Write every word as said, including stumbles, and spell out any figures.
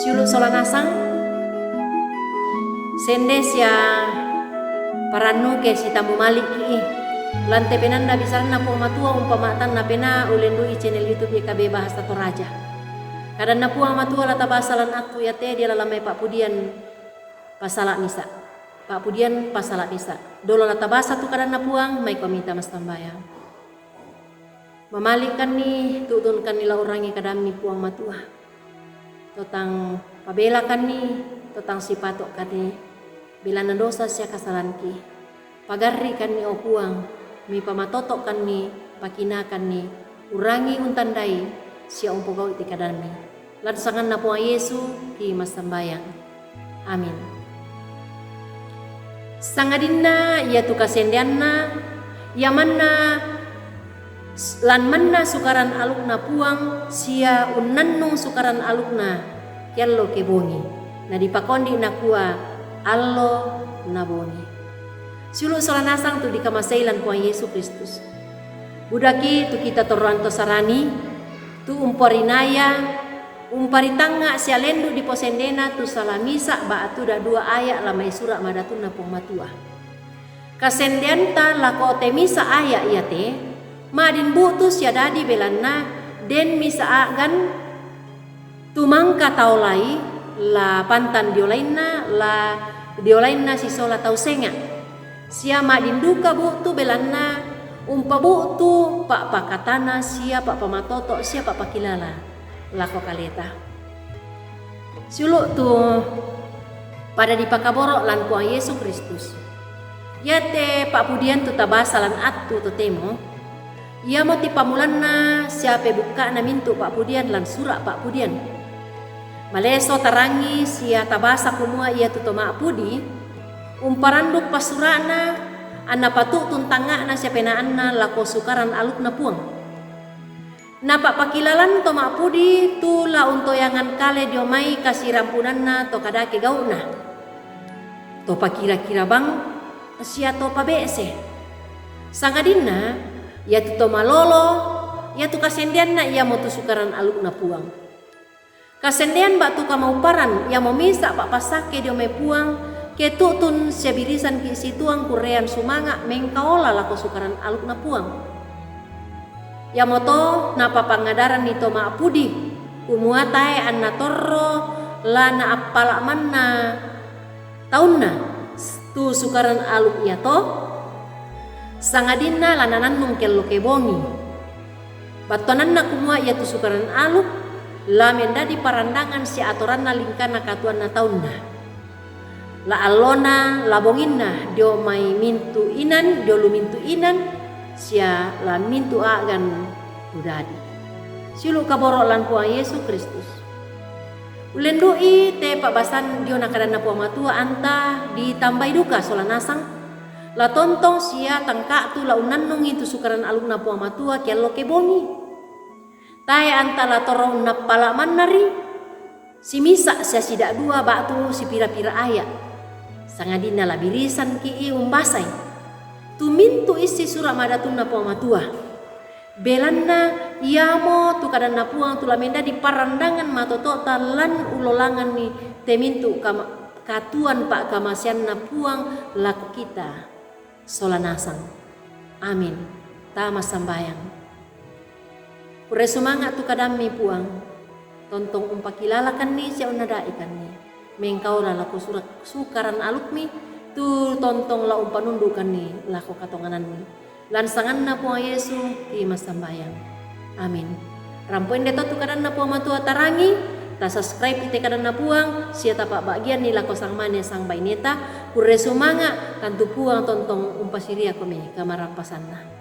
Siulu' sola nasang, sende sia parannuke sitammu mali' ki i. Lan te penanda bisaranna Puang Matua umpama'tanna penaa ullendu'i channel YouTube Y K B Bahasa Toraja. Kadanna Puang Matua la tabasa lan attu iate ri lalang mai pa'pudian pasala' misa'. Pa'pudian pasala' misa'. Dolo la tabasa tu kadanna Puang, maikomi tama sambayang. Mamali'kanni, tu'tunkanni la urangi kadammi Puang Matua. To tang pabelakanni, to tang sipato'kanni, belanna dosa sia kasalanki. Pagarri'kanni, o Puang, mipamatoto'kanni, pakinaakanni, urangi untandai sia umpogau'i te kadammi. Lan sanganna Puang Yesu ki massambayang. Amin. Sangadinna iatu kasendeanna, ia manna, lan manna Sukaran Alukna Puang sia unnannung Sukaran Alukna kello ke bongi, nadipakondi nakua, allo na bongi. Siulu' sola nasang tu dikamasei lan Puang Yesu Kristus. Budaki tu kita torang to Sarani, tu umparinaya, umparitangnga sia lendu' diposendena tu sala misa' ba'tu da'dua aya' lan mai Sura' Madatunna Puang Matua. Kasendeanta lako te misa' aya' iate, ma'din bu'tu sia dadi, belanna den misa' a'gan tu mangka taolai, la pantan diolainna, la diolainna sisola tau senga'. Sia ma'din duka bu'tu, belanna umpabu'tu pa'pakatana sia pa'pamatoto' sia pa'pakilala lako kaleta. Siulu' tu pada dipakaboro' lan Puang Yesu Kristus. Iate pa'pudian tu tabasa lan attu totemo, iamo ti pammulanna sia pebukka'na mintu' pa'pudian lan Sura' Pa'pudian. Maleso tarangi sia tabasa kumua iatu to ma'pudi umparandu' passura'na, anna patu'tun tangnga'na sia penaanna lako Sukaran Alukna Puang. Napa'pakilalan to ma'pudi tu la untoyangan kale dio mai kasirampunanna to kadake gau'na, to pakira-kira bang sia to pabe'se. Sangadinna iatu to malolo, iatu kasendeanna iamotu Sukaran Alukna Puang. Kasendean ba'tu kamauparan iamo misa' pa'passake dio mai Puang, ke tu'tun sia birisanki' situang kurreang sumanga' mengkaola lako Sukaran Alukna Puang. Iamoto napapangadaranni to ma'pudi, kumua tae' anna torro la naappala' manna taunna tu Sukaran Aluk iato, sangadinna la nanannung kello ke bongi. Battuananna kumua iatu Sukaran Aluk la mendadi parandangan sia atoranna lingkana katuanna taunna. La allona, la bonginna dio mai mintu' inan, dio lu mintu' inan, sia la mintu' a'gan tu dadi. Siulu' kaboro' lan Puang Yesu Kristus. Ullendu'i te pa'basan diona kadanna Puang Matua anta ditambai duka sola nasang, la tontong sia tangka'tu la unnannungi tu Sukaran Alukna Puang Matua kello ke bongi. Tae' anta la torro unnappala' manna ri simisa' sia sida'dua ba'tu sipira-pira aya', sangadinna la birisanki' i umbasai tu mintu' issi Sura' Madatunna Puang Matua. Belanna iamo tu kadanna Puang tu la mendadi parandangan matoto'ta lan ullolanganni te mintu' kama-, katuan pa'kamaseanna Puang lako kita sola nasang. Amin. Tama sambayang. Kurre sumanga' tu kadammi Puang, tontong umpakilalakanni sia unnada'ikanni. Mengkaola lako sura-, Sukaran Alukmi, tu tontong la umpanundukanni lako katongananni. Lan sanganna Puang Yesu, ki massambayang. Amin. Rampo ende to tu kadanna Puang Matua tarangi, ta subscribe i te kadanna Puang, sia tapa'ba'gianni lako sangmane sangbaineta, kurre sumanga', tantu Puang tontong umpasiriakomi kamarampasanna.